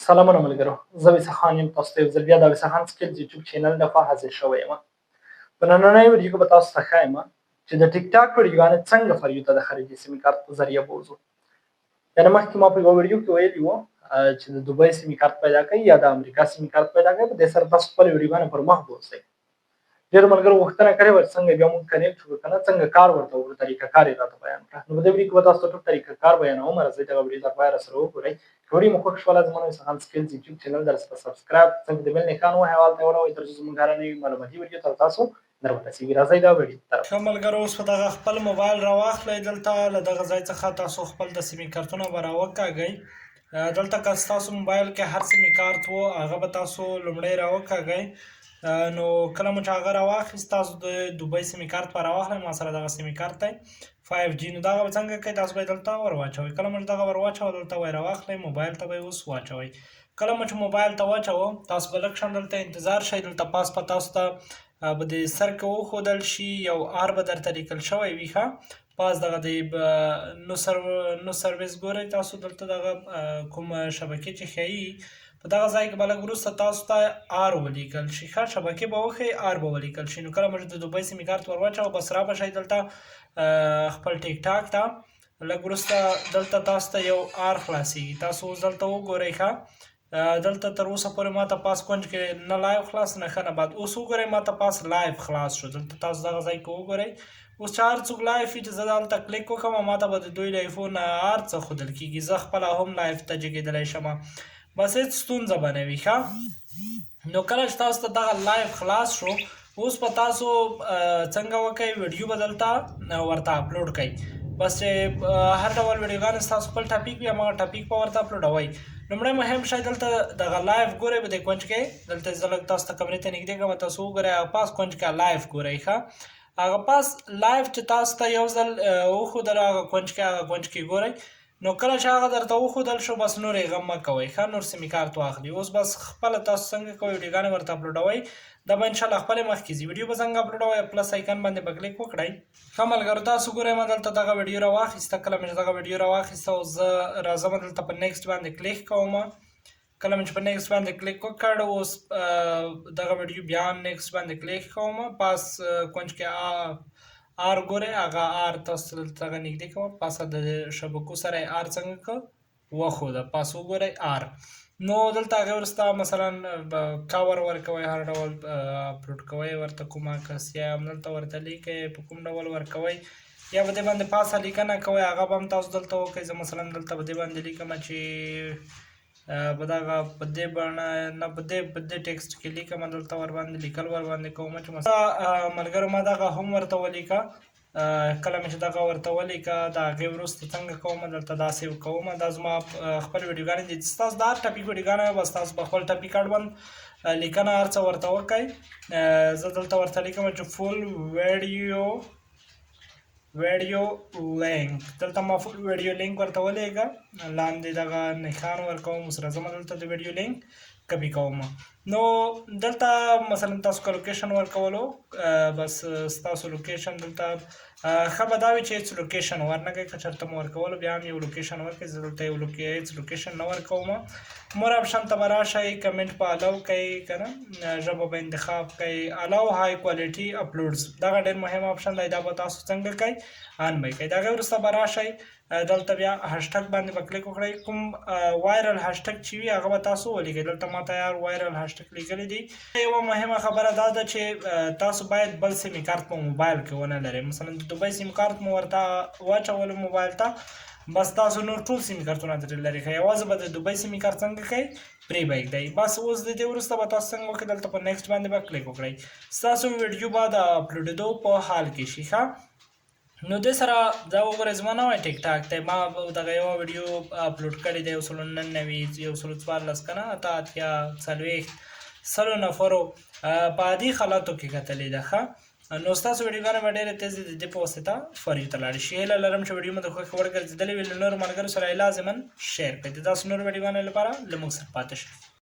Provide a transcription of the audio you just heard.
سلامونه ملګرو، زه ویسا خان یم. تاسو ته یو ځل بیا د ویسا خان سکیلز یوټیوب چینل لخوا حاضر شوی یم. په نننۍ ویډیو کې به تاسو ته ښایم چې د ټیک ټاک ویډیوګانې څنګه For You ته د خارجي سیم کارت په ذریعه بوځو. یعنې مخکې ما په یوه ویډیو کې ویلي وو چې د دوبۍ سیم کارت پیدا کوي یا د امریکا سیم کارت پیدا کوي، په دې سره تاسو خپلې ویډیوګانې پر مخ بوځئ. ډېرو ملګرو غوښتنه کړې وه چې څنګه بیا موږ connect شو که نه، څنګه کار ورته وکړو، طریقه کار یې راته بیان کړه. نو په دې ویډیو کې به تاسو ته ټول طریقه کار بیانوم. راځئ دغه ویډیو تر پایه راسره وګورئ. که ویډیو مو خوښ شوله، زموږ ویسا خان سکیلز یوټیوب چینل در سره subscribe، څنګه د bell نښان ووهئ او هلته یې وروئ، تر څو زموږ هره نوې معلوماتي ویډیو تر تاسو در ورسېږي. راځئ دا ویډیو تر ښه ملګرو، اوس په دغه خپل موبایل راواخلئ. دلته له دغه ځای څخه تاسو خپل د سیمي کارتونه به راوکاږئ. دلته که ستاسو موبایل کې هر سیمي کارت وو، هغه به تاسو لومړی راوکاږئ. نو کله مو چې هغه راواخیست، تاسو د دوبۍ سیمي کارت به راواخلئ. ما سره دغه سیمي کارت دی 5G. نو دغه به څنګه کوئ؟ تاسو به یې دلته ور واچوئ. کله مو چې دغه ور واچوه، دلته به یې راواخلئ، موبایل ته به یې اوس واچوئ. کله مو چې موبایل ته واچوه، تاسو به لږ شان دلته انتظار شئ. دلته پاس په تاسو ته به د سر کې وښودل شي، یو R به درته لیکل شوی وي. ښه، پاس دغه د no service ګورئ تاسو. دلته دغه کوم شبکې چې ښیي، په دغه ځای کې به لږ وروسته تاسو ته R ولیکل شي. ښه، شبکې به وښیي، R به ولیکل شي. نو کله مو چې د دوبۍ سیمي کارت ور واچوه، بس را به شئ دلته خپل ټیک ټاک ته. لږ وروسته دلته تاسو ته یو R خلاصیږي. تاسو اوس دلته وګورئ. ښه، دلته تر اوسه پورې ماته پاس کنج کې نه live خلاص نه ښه نه بد. اوس وګورئ، ماته پاس live خلاص شو. دلته تاسو دغه ځای کې وګورئ، اوس چې هر څوک live وي، چې زه دلته کلیک وکړم، ماته به د دوی لایفونه هر څه ښودل کېږي. زه خپله هم live ته جګېدلی شم، بس هېڅ ستونزه به نه وي. ښه، نو کله چې تاسو ته دغه live خلاص شو، اوس په تاسو څنګه وکئ؟ ویډیو به دلته ورته اپلوډ کړئ. بس چې هر ډول ویډیوګانې ستاسو خپل topic وي، هماغه topic به ورته اپلوډوئ. لومړی مهم شی، دلته دغه live ګورئ په دې کنج کې. دلته زه لږ تاسو ته کمرې ته نږدې کوم، تاسو وګورئ. هغه پاس کنج کې live ګورئ. ښه، هغه پاس live چې تاسو ته یو ځل وښودل، هغه کنج کې ګورئ. نو کله چې هغه درته وښودل شو، بس نور یې غم مه کوئ. ښه، نور سیمي کارت واخلي. اوس بس خپله تاسو څنګه کوئ، ویډیوګانې ورته اپلوډوئ، دا به انشاءالله خپلې مخکې ځي. ویډیو به څنګه اپلوډوئ؟ plus icon باندې به کلیک وکړئ. ښه ملګرو، تاسو ګورئ، ما دلته دغه ویډیو راواخیسته. کله مې چې دغه ویډیو راواخیسته، اوس زه راځم دلته په next باندې کلیک کوم. کله مې چې په next باندې کلیک وکړ، اوس دغه ویډیو بیا next باندې کلیک کوم. پاس کنج کې R ګورئ. هغه R تاسو دلته دغه نږدې کوم. پاسه د شبکو سره یې R څنګه که وښوده، پاس وګورئ R. نو دلته هغې وروسته مثلا cover ورکوئ، هر ډول اپلوډ کوئ ورته، کوم عکس یا هم دلته ورته لیکئ، په کوم ډول ورکوئ، یا په دې باندې پاسه لیکنه کوئ، هغه به هم تاسو دلته وکړئ. زه مثلا دلته په دې باندې لیکم چې په دغه په دې بڼه نه، په دې text کې لیکم. دلته ور باندې لیکل ور باندې کوم چې مثلا ملګرو، ما دغه هم ورته ولیکه. کله مې چې دغه ورته ولیکه، د هغې وروسته څنګه کوم؟ دلته داسې کوم. دا زما خپل ویډیوګانې دي. ستاسو د هر topic ویډیوګانې، بس تاسو به خپل topic اړوند لیکنه هر څه ورته وکړئ. زه دلته ورته لیکم چې full video link. دلته ما full video link ورته ولیکه، لاندې دغه نښان ورکوم. اوس راځم دلته د ویډیو لینک کپي کوم. نو دلته مثلا تاسو که location ورکولو، بس ستاسو location دلته. ښه به دا وي چې هېڅ location ورنه کړئ. که چېرته مو ورکولو، بیا هم یو location ورکړئ. زه دلته یو هېڅ location نه ورکوم. more option ته به راشئ، کمنټ په allow کوئ که نه، ژبه به انتخاب کوئ. allow high quality uploads، دغه ډېر مهم option دی. دا به تاسو څنګه کوئ؟ on به یې کوئ. د هغې وروسته به راشئ دلته، بیا هشټګ باندې به کلیک وکړئ. کوم viral hashtag چې وي، هغه به تاسو ولیکئ. دلته ما تیار viral hashtag لیکلی دی. یوه مهمه خبره دا ده چې تاسو باید بل سیم کارت په موبایل کې ونه لرئ. مثلا د دوبۍ سیم کارت مو ورته واچولو موبایل ته، بس تاسو نور ټول سیم کارتونه ترې لرې کړئ. یوازې به د دوبۍ سیم کارت څنګه کوئ؟ پرې به یې ږدئ. بس اوس د دې وروسته به تاسو څنګه وکړئ؟ دلته په next باندې به کلیک وکړئ. ستاسو ویډیو به د اپلوډېدو په حال کې شي. ښه، نو دې سره دا وګورئ، زما نوی ټیک ټاک دی. ما دغه یوه ویډیو اپلوډ کړې دی، 199، 114 که نه، 88، 40 سلو نفرو په عادي حالاتو کې کتلې ده. ښه، نو ستاسو ویډیوګانې به ډېرې تېزې د دې په واسطه For You ته لاړې شي. هیله لرم چې ویډیو مو د خوښې وړ ګرځېدلې وي. له نورو ملګرو سره یې لازما share کړئ. د داسې نورو ویډیوګانو لپاره له موږ سره پاتې شئ.